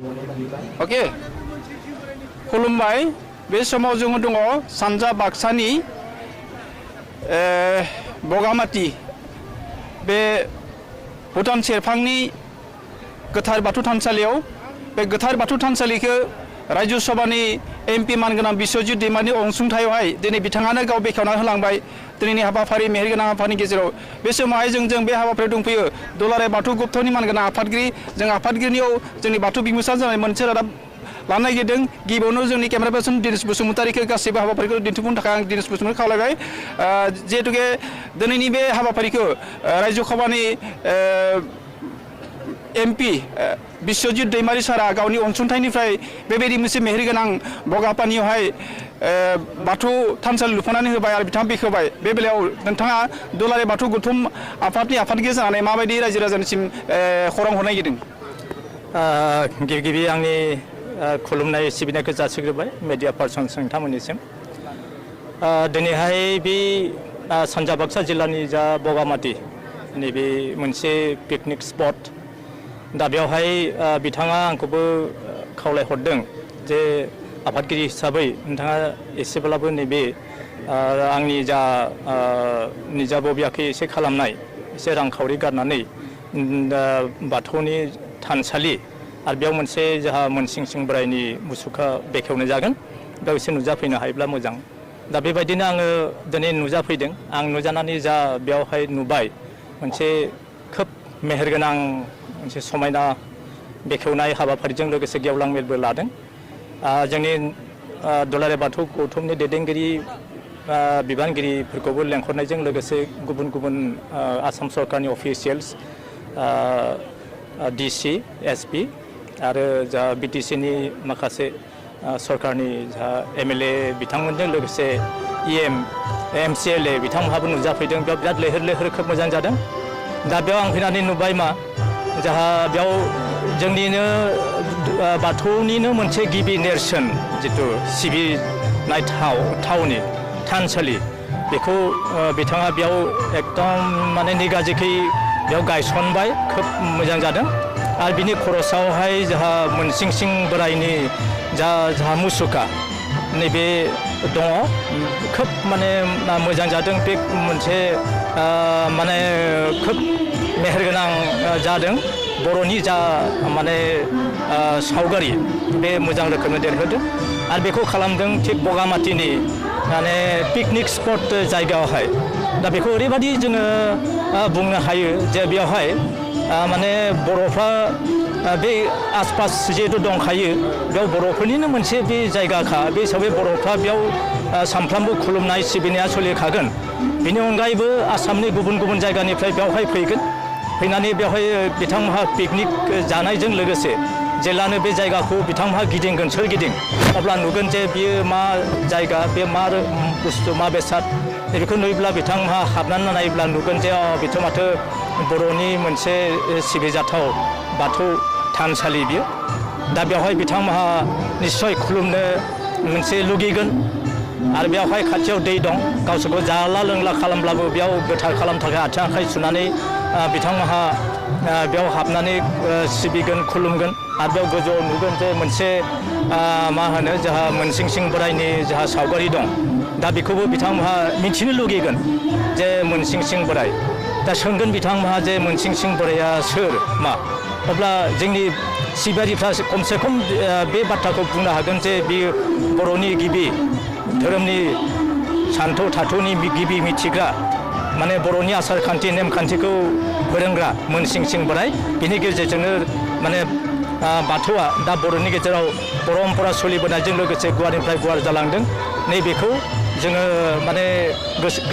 Oke, खुलुमबाय बे समाव जोङो दङ सानजा बाक्सानि बगामाटी बे भुटान सेरफांनि गोथार बाथौ थानसालियाव बे गोथार बाथौ थानसालिखौ रायजो सभानि एमपि मानगोनां बिश्वजित दैमारिनि अनसुंथायावहाय दिनै बिथाङानो गाव बेखेवना होलांबाय दिनैनि हाबाफारि मेहेरगोनां हाबाफारिनि गेजेराव बे समावहाय जों बे हाबाफारियाव दंफैयो दुलाराय बाथौ गुप्तनि मानगोनां आफादगिरि जों आफादगिरिनियाव जोंनि बाथौ बिमुसा जानाय मोनसे रादाब लानो नागिरदों गिबियावनो जोंनि केमेरा पार्सन दिनेश बसुमतारीखौ गासैबो हाबाफारिखौ दिन्थिफुंनो थाखाय आं दिनेश बसुमतारी खावलायबाय जिहेतुके दिनैनि बे हाबाफारिखौ रायजो सभानि एमपि बिश्वजित दैमारी सारा गावनि अनसुंथाइनिफ्राय बेबायदि मोनसे मेहेरगोनां बगापानियावहाय बाथौ थानसालि लुफानानै होबाय आरो बिथाङा बेखेवबाय बे बेलायाव नोंथाङा दुलाराय बाथौ गौथुम आफादनि आफादगिरि जानानै माबायदि रायजो राजानिसिम खौरां हरनो नागिरदों गिबि आंनि खुलुमनाय सिबिनायखौ जासिग्रोबाय मिडिया पार्सन्स नोंथांमोननिसिम दिनैहाय बे सानजा बाक्सा जिल्लानि जा बगामाटी नैबे मोनसे पिकनिक स्पट दा बेवहाय बिथाङा आंखौबो खावलायहरदों जे आफादगिरि हिसाबै नोंथाङा एसेब्लाबो नैबे आंनि जा निजा बबियाखै एसे खालामनाय एसे रांखावरि गारनानै बाथौनि थानसालि आरो बेयाव मोनसे जोंहा मोनसिं बोराइनि मुसुखा बेखेवनाय जागोन बेयाव एसे नुजाफैनो हायोब्ला मोजां दा बेबायदिनो आङो दिनै नुजाफैदों आं नुजानानै जा बेयावहाय नुबाय मोनसे खोब मेहेरगोनां मोनसे समायना बेखेवनाय हाबाफारिजों लोगोसे गेवलां मेलबो लादों जोंनि दुलाराय बाथौ गौथुमनि दैदेनगिरि बिबानगिरिफोरखौबो लेंहरनायजों लोगोसे गुबुन आसाम सरकारनि अफिसियेल्स डिसि एसपि आरो जा बिटिसिनि माखासे सरकारनि जा एमएलए बिथांमोनजों लोगोसे इएम एमसिएलए बिथांमोनहाबो नुजाफैदों बेयाव बिराद लैहोर खोब मोजां जादों दा बेयाव आं फैनानै नुबाय मा जाहा बेयाव जोंनिनो बाथौनिनो मोनसे गिबि नेरसोन जिथु सिबिनाय थावनि थानसालि बेखौ बिथाङा बेयाव एकदम माने निगाजिखै बेयाव गायसनबाय खोब मोजां जादों आरो बिनि खरसावहाय जोंहा मोनसिं बोराइनि जा मुसुखा नैबे दङ खोब माने मोजां जादों बे मोनसे माने खोब मेहेरगोनां जादों बर'नि जा माने सावगारि बे मोजां रोखोमै देरहोदों आरो बेखौ खालामदों थिग बगामाटीनि माने पिकनिक स्पट जायगायावहाय दा बेखौ ओरैबायदि जोङो बुंनो हायो जे बेयावहाय माने बर'फ्रा बे आसपास जिहेतु दंखायो बेयाव बर'फोरनिनो मोनसे बे जायगाखा बे हिसाबै बर'फ्रा बेयाव सानफ्रामबो खुलुमनाय सिबिनाया सोलिखागोन बेनि अनगायैबो आसामनि गुबुन जायगानिफ्राय बेवहाय फैनानै बेवहाय बिथांमोनहा पिकनिक जानायजों लोगोसे जेब्लानो बे जायगाखौ बिथांमोनहा गिदिंगोन सोरगिदिं अब्ला नुगोन जे बियो मा जायगा बे मा बुस्थु मा बेसाद बेखौ नुयोब्ला बिथांमोनहा हाबनानै नायोब्ला नुगोन जे बेथ' माथो बर'नि मोनसे सिबिजाथाव बाथौ थानसालि बियो दा बेवहाय बिथांमोनहा निस्सय खुलुमनो मोनसे लुगैगोन आरो बेवहाय खाथियाव दै दं गावसोरखौ जाला लोंला खालामब्लाबो बेयाव गोथार खालामनो थाखाय आथिं आखाइ सुनानै बिथांमोनहा बेयाव हाबनानै सिबिगोन खुलुमगोन आरो बेयाव गोजौआव नुगोन जे मोनसे मा होनो जोंहा मोनसिं बोराइनि जोंहा सावगारि दं दा बेखौबो बिथांमोनहा मिथिनो लुगैगोन जे मोनसिं बोराइ दा सोंगोन बिथांमोनहा जे मोनसिं बोराइया सोर मा अब्ला जोंनि सिबियारिफ्रा खमसे खम बे बाथ्राखौ बुंनो हागोन जे बियो बर'नि गिबि धोरोमनि सान्थौ थाथौनि गिबि मिथिग्रा माने बर'नि आसार खान्थि नेमखान्थिखौ फोरोंग्रा मोनसिं बोराइ बिनि गेजेरजोंनो माने बाथौआ दा बर'नि गेजेराव परम्परा सोलिबोनायजों लोगोसे गुवारनिफ्राय गुवार जालांदों नैबेखौ जोङो माने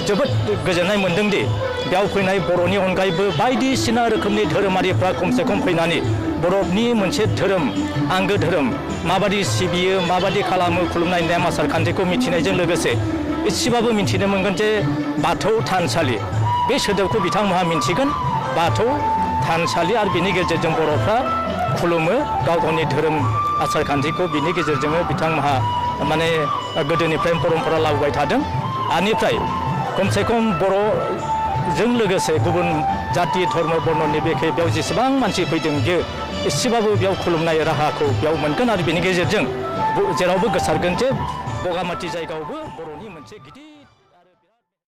जोबोद गोजोननाय मोन्दों दि बेयाव फैनाय बर'नि अनगायैबो बायदिसिना रोखोमनि धोरोमारिफ्रा खमसे खम फैनानै बर'नि मोनसे धोरोम आंगो धोरोम माबादि सिबियो माबादि खालामो खुलुमनाय नेम आसार खान्थिखौ मिथिनायजों लोगोसे एसेबाबो मिथिनो मोनगोन जे बाथौ थानसालि बे सोदोबखौ बिथांमोनहा मिन्थिगोन बाथौ थानसालि आरो बिनि गेजेरजों बर'फ्रा खुलुमो गावनि धोरोम आसार खान्थिखौ बिनि गेजेरजोंनो बिथांमोनहा माने गोदोनिफ्राय परम्परा लाबोबाय थादों आनिफ्राय खमसे खम बर'जों लोगोसे गुबुन जाति धर्म बर्णनि बेखे बेयाव जेसेबां मानसि फैदों बियो एसेबाबो बेयाव खुलुमनाय राहाखौ बेयाव मोनगोन आरो बेनि गेजेरजों जेरावबो गोसारगोन जे बगामाथि जायगायावबो बर'नि मोनसे गिदिर